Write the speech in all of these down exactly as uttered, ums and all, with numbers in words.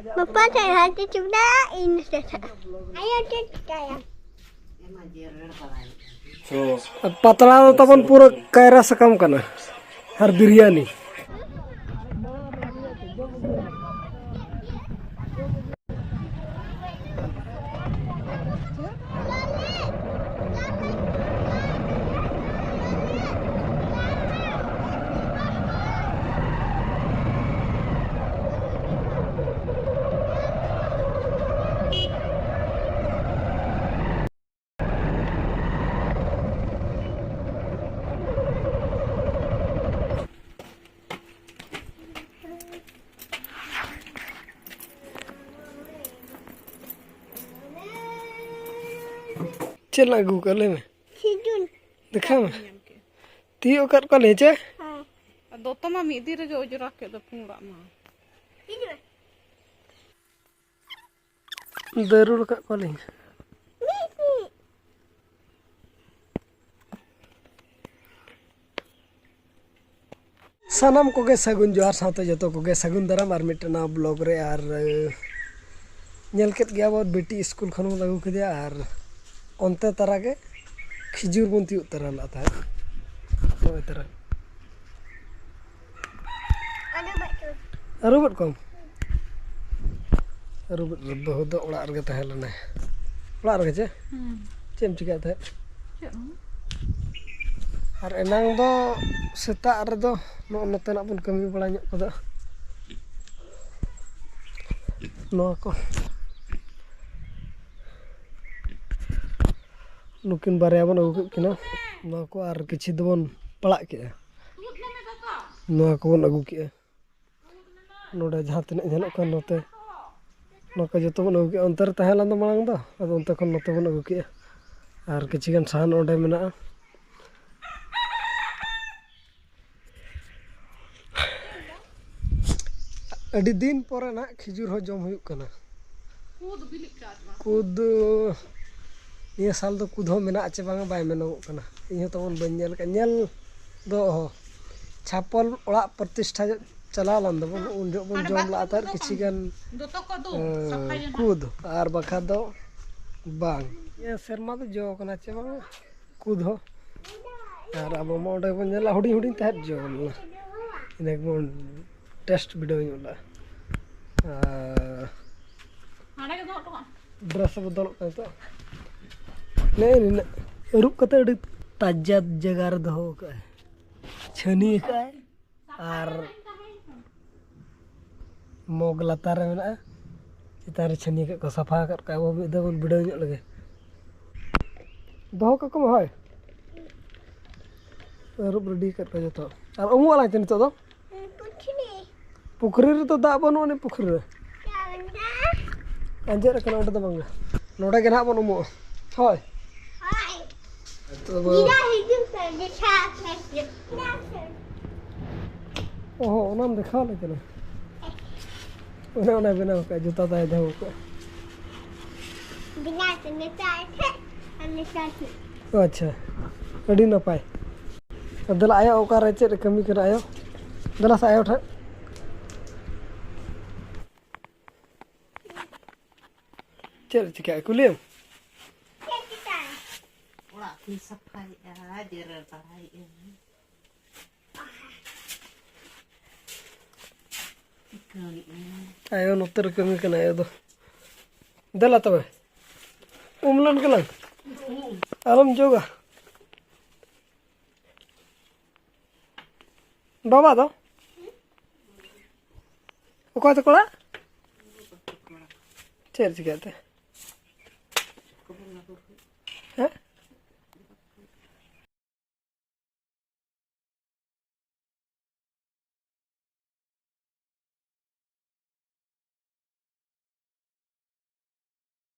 ᱵᱟᱯᱟ ᱴᱷᱮᱱ ᱦᱟᱛᱮ ᱪᱩᱠᱫᱟ, ᱤᱧ ᱥᱮᱫ ᱟᱭᱳ ᱴᱷᱮᱱ ᱪᱤᱠᱟᱭᱟ᱾ ᱯᱟᱛᱲᱟ ᱫᱚ ᱛᱟᱵᱚᱱ ᱯᱩᱨᱟᱹ ᱠᱟᱭᱨᱟ ᱥᱟᱠᱟᱢ ᱠᱟᱱᱟ ᱟᱨ ᱵᱤᱨᱭᱟᱱᱤ᱾ ᱪᱮᱫ ᱞᱟᱝ ᱟᱹᱜᱩ ᱠᱟᱜ, ᱞᱟᱹᱭ ᱢᱮ᱾ ᱥᱤᱡᱩᱱ᱾ ᱫᱮᱠᱷᱟᱣ ᱢᱮ᱾ ᱛᱤᱭᱳᱜ ᱟᱠᱟᱫ ᱠᱚᱣᱟ ᱞᱮ ᱪᱮ? ᱦᱮᱸ᱾ ᱫᱚᱛᱚ ᱢᱟ ᱢᱤᱫ ᱫᱤᱱ ᱨᱮᱜᱮ ᱚᱡᱽᱨᱟ ᱠᱮᱫ ᱫᱚ ᱯᱩᱸᱰᱟᱜ ᱢᱟ᱾ ᱤᱧ ᱢᱟ᱾ ᱫᱟᱹᱨᱩᱲ ᱟᱠᱟᱫ ᱠᱚᱣᱟᱞᱤᱧ᱾ ᱥᱟᱱᱟᱢ ᱠᱚᱜᱮ ᱥᱟᱹᱜᱩᱱ ᱡᱚᱦᱟᱨ, ᱥᱟᱶᱛᱮ ᱡᱚᱛᱚ ᱠᱚᱜᱮ ᱥᱟᱹᱜᱩᱱ ᱫᱟᱨᱟᱢ ᱟᱨ ᱢᱤᱫᱴᱮᱱ ᱱᱟᱣᱟ ᱵᱞᱚᱜ ᱨᱮ᱾ ᱟᱨ, ᱮ, ᱧᱮᱞ ᱠᱮᱫ ᱜᱮᱭᱟ ᱵᱚᱱ, ᱵᱤᱴᱤ ᱥᱠᱩᱞ ᱠᱷᱚᱱ ᱵᱚᱱ ᱟᱹᱜᱩ ᱠᱮᱫᱮᱭᱟ ᱟᱨ ᱚᱱᱛᱮ ᱛᱟᱨᱟ ᱜᱮ ᱠᱷᱤᱡᱩᱨ ᱵᱚᱱ ᱛᱤᱭᱳᱜ ᱛᱟᱨᱟ ᱞᱮᱫ ᱛᱟᱦᱮᱸᱫ᱾ ᱱᱚᱜᱼᱚᱭ ᱛᱟᱨᱟ᱾ ᱟᱹᱨᱩᱵᱮᱫ ᱠᱚᱣᱟᱢ? ᱟᱹᱨᱩᱵᱮᱫ ᱵᱟᱹᱦᱩ ᱫᱚ ᱚᱲᱟᱜ ᱨᱮᱜᱮ ᱛᱟᱦᱮᱸ ᱞᱮᱱᱟᱭ᱾ ᱚᱲᱟᱜ ᱨᱮᱜᱮ ᱪᱮ? ᱦᱩᱸ᱾ ᱪᱮᱫ ᱮᱢ ᱪᱤᱠᱟᱹᱭᱮᱫ ᱛᱟᱦᱮᱸᱫ? ᱪᱮᱫ ᱦᱚᱸ᱾ ᱟᱨ ᱮᱱᱟᱝ ᱫᱚ ᱥᱮᱛᱟᱜ ᱨᱮᱫᱚ ᱱᱚᱜᱼᱚ ᱱᱚᱛᱮᱱᱟᱜ ᱵᱚᱱ ᱠᱟᱹᱢᱤ ᱵᱟᱲᱟ ᱧᱚᱜ ᱠᱟᱫᱟ᱾ ᱱᱚᱣᱟ ᱠᱚ, ᱱᱩᱠᱤᱱ ᱵᱟᱨᱭᱟ ᱵᱚᱱ ᱟᱹᱜᱩ ᱠᱮᱫ ᱠᱤᱱᱟ᱾ ᱱᱚᱣᱟ ᱠᱚ ᱟᱨ ᱠᱤᱪᱷᱩ ᱫᱚᱵᱚᱱ ᱯᱟᱲᱟᱜ ᱠᱮᱜᱼᱟ᱾ ᱱᱚᱣᱟ ᱠᱚᱵᱚᱱ ᱟᱹᱜᱩ ᱠᱮᱜᱼᱟ᱾ ᱱᱚᱰᱮ ᱡᱟᱦᱟᱸ ᱛᱤᱱᱟᱹᱜ ᱧᱮᱞᱚᱜ ᱠᱟᱱ ᱱᱚᱛᱮ, ᱱᱚᱣᱟ ᱠᱚ ᱡᱚᱛᱚ ᱵᱚᱱ ᱟᱹᱜᱩ ᱠᱮᱜᱼᱟ᱾ ᱚᱱᱛᱮ ᱨᱮ ᱛᱟᱦᱮᱸ ᱞᱮᱱ ᱫᱚ ᱢᱟᱲᱟᱝ ᱫᱚ, ᱟᱫᱚ ᱚᱱᱛᱮ ᱠᱷᱚᱱ ᱱᱚᱛᱮ ᱵᱚᱱ ᱟᱹᱜᱩ ᱠᱮᱜᱼᱟ᱾ ᱟᱨ ᱠᱤᱪᱷᱩ ᱜᱟᱱ ᱥᱟᱦᱟᱱ ᱚᱸᱰᱮ ᱢᱮᱱᱟᱜᱼᱟ᱾ ᱟᱹᱰᱤ ᱫᱤᱱ ᱯᱚᱨᱮ ᱱᱟᱦᱟᱜ ᱠᱷᱤᱡᱩᱨ ᱦᱚᱸ ᱡᱚᱢ ᱦᱩᱭᱩᱜ ᱠᱟᱱᱟ᱾ ᱠᱩᱫ ᱵᱤᱞᱤᱜ ᱠᱟᱱ ᱢᱟ᱾ ᱠᱩᱫ, ᱱᱤᱭᱟᱹ ᱥᱟᱞ ᱫᱚ ᱠᱩᱫ ᱦᱚᱸ ᱢᱮᱱᱟᱜᱼᱟ ᱪᱮ ᱵᱟᱝᱟ ᱵᱟᱭ ᱢᱮᱱᱚᱜᱚᱜ ᱠᱟᱱᱟ᱾ ᱤᱧ ᱦᱚᱸ ᱛᱟᱵᱚᱱ ᱵᱟᱹᱧ ᱧᱮᱞ ᱠᱟᱜᱼᱟ᱾ ᱧᱮᱞ ᱫᱚ ᱚᱦᱚ, ᱪᱷᱟᱯᱚᱞ ᱚᱲᱟᱜ ᱯᱨᱚᱛᱤᱥᱴᱷᱟ ᱪᱟᱞᱟᱣ ᱞᱮᱱ ᱫᱚᱵᱚᱱ, ᱩᱱ ᱡᱚᱦᱚᱜ ᱵᱚᱱ ᱡᱚᱢ ᱞᱟᱜᱼᱟ ᱛᱟᱦᱮᱸᱫ ᱠᱤᱪᱷᱤ ᱜᱟᱱ ᱫᱚᱛᱚ ᱠᱚ ᱫᱚ ᱥᱟᱯᱷᱟᱭᱟ ᱱᱟᱜ᱾ ᱠᱩᱫ, ᱟᱨ ᱵᱟᱠᱷᱟᱡ ᱫᱚ ᱵᱟᱝ᱾ ᱱᱤᱭᱟᱹ ᱥᱮᱨᱢᱟ ᱫᱚ ᱡᱚ ᱠᱟᱱᱟ ᱪᱮ ᱵᱟᱝ ᱠᱩᱫ ᱦᱚᱸ? ᱟᱨ ᱟᱵᱚ ᱢᱟ ᱚᱸᱰᱮ ᱵᱚᱱ ᱧᱮᱞᱟ, ᱦᱩᱰᱤᱧ ᱦᱩᱰᱤᱧ ᱛᱟᱦᱮᱸᱫ ᱡᱚ ᱞᱮᱱᱟ᱾ ᱤᱱᱟᱹ ᱜᱮᱵᱚᱱ ᱴᱮᱥᱴ ᱵᱤᱰᱟᱹᱣ ᱧᱚᱜ ᱞᱮᱜᱼᱟ᱾ ᱟᱨ ᱦᱟᱸᱰᱮ ᱜᱮ ᱫᱚᱦᱚ ᱦᱚᱴᱚ ᱠᱟᱜ ᱢᱮ᱾ ᱰᱨᱮᱥ ᱵᱚᱫᱚᱞᱚᱜ ᱠᱟᱱᱟ ᱛᱚ᱾ ᱱᱮᱜᱼᱮ ᱱᱤᱱᱟᱹᱜ ᱟᱹᱨᱩᱵ ᱠᱟᱛᱮ ᱟᱹᱰᱤ ᱛᱟᱡᱟ ᱡᱟᱭᱜᱟ ᱨᱮ ᱫᱚᱦᱚ ᱠᱟᱜᱼᱟᱭ᱾ ᱪᱷᱟᱹᱱᱤ ᱠᱟᱜᱼᱟᱭ᱾ ᱟᱨ ᱢᱚᱜᱽ ᱞᱟᱛᱟᱨ ᱨᱮ ᱢᱮᱱᱟᱜᱼᱟ, ᱪᱮᱛᱟᱱ ᱨᱮ ᱪᱷᱟᱹᱱᱤ ᱠᱟᱜ ᱠᱚ, ᱥᱟᱯᱷᱟ ᱟᱠᱟᱫ ᱠᱚᱣᱟ᱾ ᱟᱵᱚ ᱢᱤᱫ ᱫᱷᱟᱣ ᱵᱚᱱ ᱵᱤᱰᱟᱹᱣ ᱧᱚᱜ ᱞᱮᱜᱮ᱾ ᱫᱚᱦᱚ ᱠᱟᱠᱚ ᱢᱮ, ᱦᱳᱭ᱾ ᱟᱹᱨᱩᱵ ᱨᱮᱰᱤ ᱟᱠᱟᱫ ᱠᱚᱣᱟ ᱡᱚᱛᱚ᱾ ᱟᱨ ᱩᱢᱩᱜ ᱟᱞᱟᱝ ᱪᱮ ᱱᱤᱛᱚᱜ ᱫᱚ? ᱯᱩᱠᱷᱨᱤ᱾ ᱯᱩᱠᱷᱨᱤ ᱨᱮᱫᱚ ᱫᱟᱜ ᱵᱟᱹᱱᱩᱜ ᱟᱹᱱᱤᱡ ᱯᱩᱠᱷᱨᱤ ᱨᱮ᱾ ᱫᱟᱜ ᱢᱮᱱᱟᱜᱼᱟ᱾ ᱟᱸᱡᱮᱫ ᱟᱠᱟᱱᱟ, ᱚᱸᱰᱮ ᱫᱚ ᱵᱟᱝᱟ᱾ ᱱᱚᱰᱮ ᱜᱮ ᱱᱟᱦᱟᱜ ᱵᱚᱱ ᱩᱢᱩᱜᱼᱟ᱾ ᱦᱳᱭ᱾ ᱦᱳᱭ᱾ ᱛᱚᱵᱮ ᱜᱤᱫᱽᱨᱟᱹ ᱦᱤᱡᱩᱜ ᱯᱮ, ᱫᱮᱠᱷᱟ ᱯᱮ᱾ ᱚᱦᱚ, ᱚᱱᱟᱢ ᱫᱮᱠᱷᱟᱣ ᱞᱮ ᱠᱟᱱᱟ᱾ ᱚᱱᱮ ᱚᱱᱟ ᱵᱮᱱᱟᱣ ᱠᱟᱜᱼᱟ, ᱡᱩᱛᱟ ᱛᱟᱭ ᱫᱚᱦᱚ ᱠᱟᱜᱼᱟ᱾ ᱵᱮᱱᱟᱣ ᱛᱮ ᱱᱮᱛᱟᱨ ᱴᱷᱮᱡ ᱟᱨ ᱱᱮᱛᱟᱨ ᱴᱷᱮᱡ᱾ ᱟᱪᱪᱷᱟ, ᱟᱹᱰᱤ ᱱᱟᱯᱟᱭ᱾ ᱫᱮᱞᱟ ᱟᱭᱳ ᱚᱠᱟᱨᱮ ᱪᱮᱫ ᱮ ᱠᱟᱹᱢᱤ ᱠᱟᱱᱟ ᱟᱭᱳ? ᱫᱮᱞᱟ ᱥᱮ ᱟᱭᱳ ᱴᱷᱮᱱ᱾ ᱪᱮᱫ ᱮ ᱪᱤᱠᱟᱹᱭᱟ ᱠᱩᱞᱤᱭᱮᱢ? ᱪᱮᱫ ᱪᱤᱠᱟᱹᱭᱟ? ᱚᱲᱟᱜ ᱠᱚᱧ ᱥᱟᱯᱷᱟᱭᱮᱫᱼᱟ, ᱡᱮᱨᱮᱲ ᱵᱟᱲᱟᱭᱮᱫᱼᱟ᱾ ᱟᱭᱳ ᱱᱚᱛᱮ ᱨᱮ ᱠᱟᱹᱢᱤ ᱠᱟᱱᱟ ᱟᱭᱳ ᱫᱚ᱾ ᱫᱮᱞᱟ ᱛᱚᱵᱮ, ᱩᱢ ᱞᱮᱱ ᱜᱮᱞᱟᱝ᱾ ᱟᱞᱚᱢ ᱡᱳᱜᱟ᱾ ᱵᱟᱵᱟ ᱫᱚ? ᱚᱠᱚᱭ ᱛᱟᱠᱚ ᱚᱲᱟᱜ? ᱪᱮᱫ ᱪᱤᱠᱟᱹᱜ ᱛᱮ? ᱦᱮᱸ?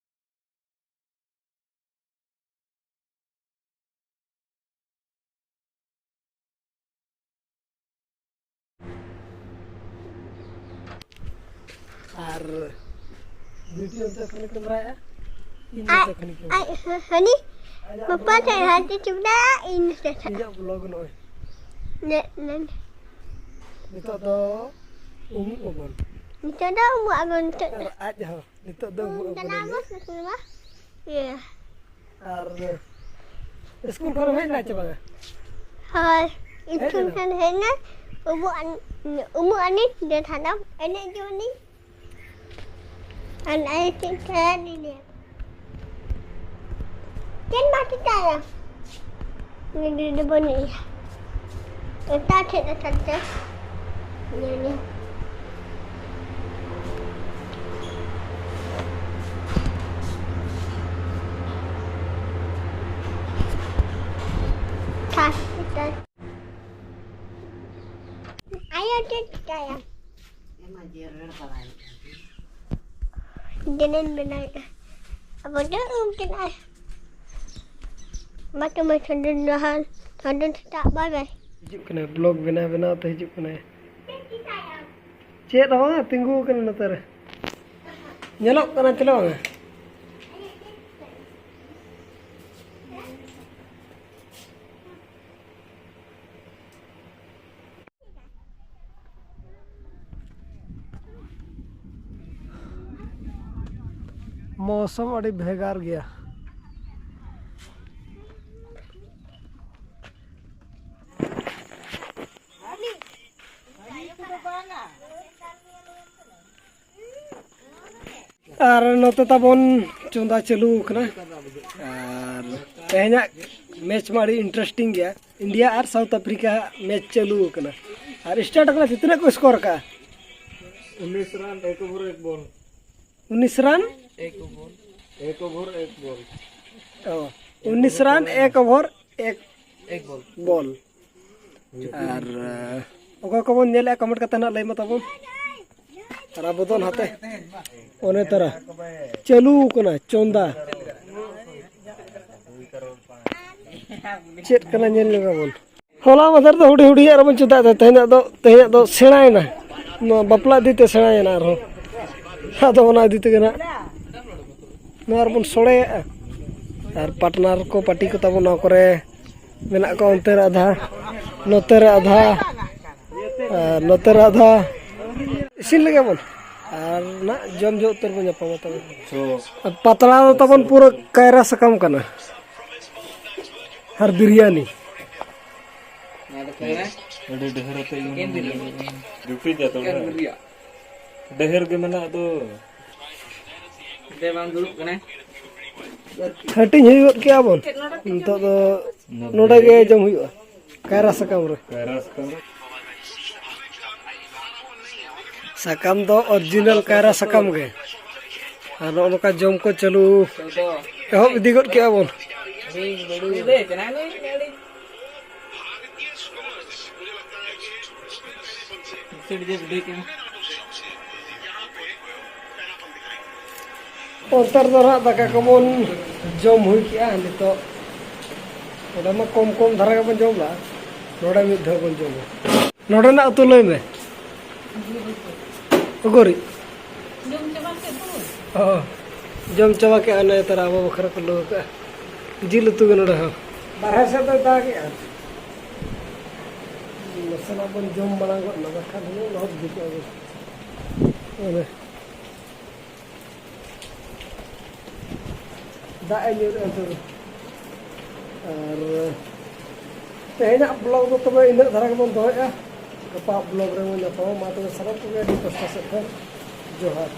ᱟᱨ ᱵᱤᱴᱤ ᱚᱱᱛᱮ ᱠᱷᱚᱱᱤ ᱠᱮᱢᱮᱨᱟᱭᱟ, ᱤᱧ ᱱᱚᱛᱮ ᱠᱷᱚᱱᱤ ᱠᱮᱢᱮᱨᱟᱭᱟ᱾ ᱟᱡ ᱦᱟᱹᱱᱤ ᱯᱟᱯᱟ ᱴᱷᱮᱱ ᱦᱟᱱᱛᱮ ᱪᱩᱯᱫᱟ, ᱤᱧ ᱱᱚᱛᱮ ᱴᱷᱮᱱ᱾ ᱤᱧᱟᱹᱜ ᱵᱞᱚᱜ ᱱᱚᱜᱼᱚᱭ᱾ ᱱᱮ, ᱱᱮ᱾ ᱱᱤᱛᱚᱜ ᱫᱚ ᱩᱢᱩᱜ ᱟᱵᱚᱱ᱾ ᱱᱤᱛᱚᱜ ᱫᱚ ᱩᱢᱩᱜ ᱟᱵᱚᱱ, ᱱᱤᱛᱚᱜ ᱫᱚ᱾ ᱟᱨ ᱟᱡ ᱦᱚᱸ ᱱᱤᱛᱚᱜ ᱫᱚ ᱩᱢᱩᱜ ᱟᱵᱚᱱ᱾ ᱪᱟᱞᱟᱜ ᱟᱵᱚᱱ ᱥᱮ ᱵᱟᱝ? ᱤᱭᱟᱹ᱾ ᱟᱨ ᱥᱠᱩᱞ ᱠᱷᱚᱱ ᱦᱮᱡ ᱮᱱᱟ ᱪᱮ ᱵᱟᱝᱟ? ᱦᱳᱭ, ᱦᱮᱡ ᱥᱠᱩᱞ ᱮᱱᱟ? ᱠᱷᱚᱱ ᱦᱮᱡ ᱮᱱᱟ᱾ ᱩᱢᱩᱜ ᱟᱱ-, ᱩᱢᱩᱜ ᱟᱹᱱᱤᱡ, ᱫᱮ ᱛᱟᱦᱞᱮ ᱮᱱᱮᱡ ᱡᱚᱝ ᱟᱹᱱᱤᱡ᱾ ᱟᱨ ᱟᱭᱳ ᱴᱷᱮᱱ ᱛᱟᱦᱮᱸ ᱞᱤᱱᱟᱹᱧ᱾ ᱪᱮᱫ ᱵᱟᱴᱤ ᱛᱟᱭᱟ? ᱱᱚᱰᱮ ᱫᱚ ᱵᱟᱹᱱᱩᱜᱼᱟ᱾ ᱮᱴᱟᱜ ᱴᱷᱮᱱ ᱟᱠᱟᱫ ᱛᱮ᱾ ᱧᱮᱞ ᱢᱮ᱾ ᱴᱷᱟᱥ ᱴᱷᱟᱥ᱾ ᱟᱭᱳ ᱪᱮᱫ ᱪᱤᱠᱟᱹᱭᱟ? ᱮᱢᱟ ᱡᱮᱨᱮᱲ ᱵᱟᱲᱟᱭᱮᱫ ᱠᱟᱱ᱾ ᱫᱤᱱᱟᱹᱢ ᱵᱮᱱᱟᱣᱮᱫᱼᱟ᱾ ᱟᱵᱚ ᱫᱚ ᱩᱢ ᱪᱟᱞᱟᱜᱼᱟ᱾ ᱢᱟ ᱛᱚᱵᱮ ᱥᱟᱹᱜᱩᱱ ᱡᱚᱦᱟᱨ, ᱥᱟᱹᱜᱩᱱ ᱥᱮᱛᱟᱜ, bye bye᱾ ᱦᱤᱡᱩᱜ ᱠᱟᱱᱟᱭ, vlog ᱵᱮᱱᱟᱣ ᱵᱮᱱᱟᱣ ᱛᱮ ᱦᱤᱡᱩᱜ ᱠᱟᱱᱟᱭ᱾ ᱪᱮᱫ ᱦᱚᱸ ᱵᱟᱝ, ᱛᱤᱸᱜᱩ ᱟᱠᱟᱱᱟ ᱱᱚᱛᱮ ᱨᱮ᱾ ᱧᱮᱞᱚᱜ ᱠᱟᱱᱟ ᱪᱮ ᱵᱟᱝᱟ? ᱢᱳᱥᱚᱢ ᱟᱹᱰᱤ ᱵᱷᱮᱜᱟᱨ ᱜᱮᱭᱟ᱾ ᱟᱨ ᱱᱚᱛᱮ ᱛᱟᱵᱚᱱ ᱪᱚᱸᱫᱟ ᱪᱟᱹᱞᱩ ᱟᱠᱟᱱᱟ᱾ ᱟᱨ ᱛᱮᱦᱮᱧᱟᱜ match ᱢᱟ ᱟᱹᱰᱤ interesting ᱜᱮᱭᱟ, India ᱟᱨ South Africa ᱦᱟᱜ match ᱪᱟᱹᱞᱩ ᱟᱠᱟᱱᱟ᱾ ᱟᱨ start ᱟᱠᱟᱱᱟ, ᱛᱤᱱᱟᱹᱜ ᱠᱚ score ᱟᱠᱟᱜᱼᱟ? ᱩᱱᱤᱥ run, ᱮᱠ over, ᱮᱠ ball. ᱩᱱᱤᱥ run? ᱮᱠ over, ᱮᱠ ball. ᱚ, ᱩᱱᱤᱥ run, ᱮᱠ over, ᱮᱠ ball. ᱟᱨ, ᱟᱸ, ᱚᱠᱚᱭ ᱠᱚᱵᱚᱱ ᱧᱮᱞᱮᱫᱼᱟ, comment ᱠᱟᱛᱮ ᱱᱟᱦᱟᱜ ᱞᱟᱹᱭ ᱢᱮ ᱛᱟᱵᱚᱱ᱾ ᱟᱨ ᱟᱵᱚ ᱫᱚ ᱱᱟᱛᱮ ᱚᱱᱮ ᱛᱟᱨᱟ ᱪᱟᱹᱞᱩ ᱠᱟᱱᱟ ᱪᱚᱸᱫᱟ᱾ ᱪᱮᱫ ᱠᱟᱱᱟ ᱧᱮᱞ ᱧᱚᱜ ᱟᱵᱚᱱ᱾ ᱦᱚᱞᱟ ᱢᱟᱫᱷᱮᱨ ᱫᱚ ᱦᱩᱰᱤᱧ ᱦᱩᱰᱤᱧᱟᱜ ᱨᱮᱵᱚᱱ ᱪᱚᱸᱫᱟᱭᱮᱫ ᱛᱟᱦᱮᱸᱫ, ᱛᱮᱦᱮᱧᱟᱜ ᱫᱚ, ᱛᱮᱦᱮᱧᱟᱜ ᱫᱚ ᱥᱮᱬᱟᱭᱮᱱᱟ᱾ ᱱᱚᱣᱟ ᱵᱟᱯᱞᱟ ᱤᱫᱤ ᱛᱮ ᱥᱮᱬᱟᱭᱮᱱᱟ ᱟᱨᱦᱚᱸ᱾ ᱟᱫᱚ ᱚᱱᱟ ᱤᱫᱤ ᱛᱮᱜᱮ ᱱᱟᱦᱟᱜ ᱱᱚᱣᱟ ᱨᱮᱵᱚᱱ ᱥᱚᱲᱮᱭᱮᱫᱼᱟ᱾ ᱟᱨ partner ᱠᱚ, party ᱠᱚ ᱛᱟᱵᱚᱱ ᱱᱚᱣᱟ ᱠᱚᱨᱮ ᱢᱮᱱᱟᱜ ᱠᱚᱣᱟ, ᱚᱱᱛᱮ ᱨᱮ ᱟᱫᱷᱟ, ᱱᱚᱛᱮ ᱨᱮ ᱟᱫᱷᱟ᱾ ᱟᱨ ᱱᱚᱛᱮ ᱨᱮ ᱟᱫᱷᱟ ᱤᱥᱤᱱ ᱞᱮᱜᱮ ᱵᱚᱱ, ᱟᱨ ᱱᱟᱜ ᱡᱚᱢ ᱡᱚᱦᱚᱜ ᱩᱛᱟᱹᱨ ᱵᱚᱱ ᱧᱟᱯᱟᱢᱟ ᱛᱚᱵᱮ᱾ ᱟᱨ ᱯᱟᱛᱲᱟ ᱫᱚ ᱛᱟᱵᱚᱱ ᱯᱩᱨᱟᱹ ᱠᱟᱭᱨᱟ ᱥᱟᱠᱟᱢ ᱠᱟᱱᱟ, ᱟᱨ ᱵᱤᱨᱭᱟᱱᱤ᱾ ᱟᱹᱰᱤ ᱰᱷᱮᱨ ᱟᱛᱮ ᱜᱮ ᱢᱮᱱᱟᱜᱼᱟ᱾ ᱰᱤᱭᱩᱴᱤ ᱜᱮᱭᱟ ᱛᱚ ᱚᱸᱰᱮ? ᱰᱷᱮᱨ ᱜᱮ ᱢᱮᱱᱟᱜ ᱫᱚ᱾ ᱦᱟᱹᱴᱤᱧ ᱦᱩᱭ ᱜᱚᱫ ᱠᱮᱜᱼᱟ ᱵᱚᱱ᱾ ᱱᱤᱛᱚᱜ ᱫᱚ ᱱᱚᱰᱮ ᱜᱮ ᱡᱚᱢ ᱦᱩᱭᱩᱜᱼᱟ, ᱠᱟᱭᱨᱟ ᱥᱟᱠᱟᱢ ᱨᱮ᱾ ᱠᱟᱭᱨᱟ ᱥᱟᱠᱟᱢ ᱨᱮ᱾ ᱥᱟᱠᱟᱢ ᱫᱚ ᱚᱨᱤᱡᱤᱱᱟᱞ ᱠᱟᱭᱨᱟ ᱥᱟᱠᱟᱢ ᱜᱮ᱾ ᱟᱨ ᱱᱚᱜᱼᱚ ᱱᱚᱝᱠᱟ ᱡᱚᱢ ᱠᱚ ᱪᱟᱹᱞᱩ ᱮᱦᱚᱵ ᱤᱫᱤ ᱜᱚᱫ ᱠᱮᱜᱼᱟ ᱵᱚᱱ᱾ ᱚᱱᱛᱮ ᱨᱮᱫᱚ ᱱᱟᱦᱟᱜ ᱫᱟᱠᱟ ᱠᱚᱵᱚᱱ ᱡᱚᱢ ᱦᱩᱭ ᱠᱮᱜᱼᱟ ᱱᱤᱛᱚᱜ᱾ ᱚᱸᱰᱮ ᱢᱟ ᱠᱚᱢ ᱠᱚᱢ ᱫᱷᱟᱨᱟ ᱜᱮᱵᱚᱱ ᱡᱚᱢ ᱞᱮᱜᱼᱟ, ᱱᱚᱰᱮ ᱢᱤᱫ ᱫᱷᱟᱣ ᱵᱚᱱ ᱡᱚᱢᱟ᱾ ᱱᱚᱰᱮᱱᱟᱜ ᱩᱛᱩ ᱞᱟᱹᱭ ᱢᱮ᱾ ᱩᱠᱩᱨᱤᱡ? ᱡᱚᱢ ᱪᱟᱵᱟ ᱠᱮᱫ ᱫᱚ᱾ ᱚ, ᱡᱚᱢ ᱪᱟᱵᱟ ᱠᱮᱜᱼᱟ, ᱚᱱᱮ ᱛᱟᱨᱟ ᱟᱵᱚ ᱵᱟᱠᱷᱨᱟ ᱠᱚ ᱞᱟᱹᱣ ᱠᱟᱜᱼᱟ᱾ ᱡᱤᱞ ᱩᱛᱩ ᱜᱮ ᱱᱚᱰᱮ ᱦᱚᱸ᱾ ᱵᱟᱨᱦᱮ ᱥᱮᱫ ᱫᱚᱭ ᱫᱟᱜᱮᱜᱼᱟ᱾ ᱱᱟᱥᱮᱱᱟᱜ ᱵᱚᱱ ᱡᱚᱢ ᱢᱟᱲᱟᱝ ᱜᱚᱫ ᱱᱟ, ᱵᱟᱠᱷᱟᱱ ᱦᱩᱱᱟᱹᱝ ᱞᱚᱦᱚᱫ ᱤᱫᱤ ᱠᱚᱜᱼᱟ ᱵᱚᱱ᱾ ᱚᱱᱮ᱾ ᱫᱟᱜ ᱮ ᱧᱩᱨᱮᱜᱼᱟ ᱱᱤᱛᱚᱜ ᱫᱚ᱾ ᱟᱨ ᱛᱮᱦᱮᱧᱟᱜ ᱵᱞᱚᱜ ᱫᱚ ᱛᱚᱵᱮ ᱤᱱᱟᱹᱜ ᱫᱷᱟᱨᱟ ᱜᱮᱵᱚᱱ ᱫᱚᱦᱚᱭᱮᱜᱼᱟ᱾ ᱜᱟᱯᱟ ᱵᱞᱚᱜ ᱨᱮᱵᱚᱱ ᱧᱟᱯᱟᱢᱟ᱾ ᱢᱟ ᱛᱚᱵᱮ ᱥᱟᱱᱟᱢ ᱠᱚᱜᱮ ᱟᱹᱰᱤ ᱯᱟᱥᱴᱟ ᱥᱮᱫ ᱠᱷᱚᱱ ᱡᱚᱦᱟᱨ᱾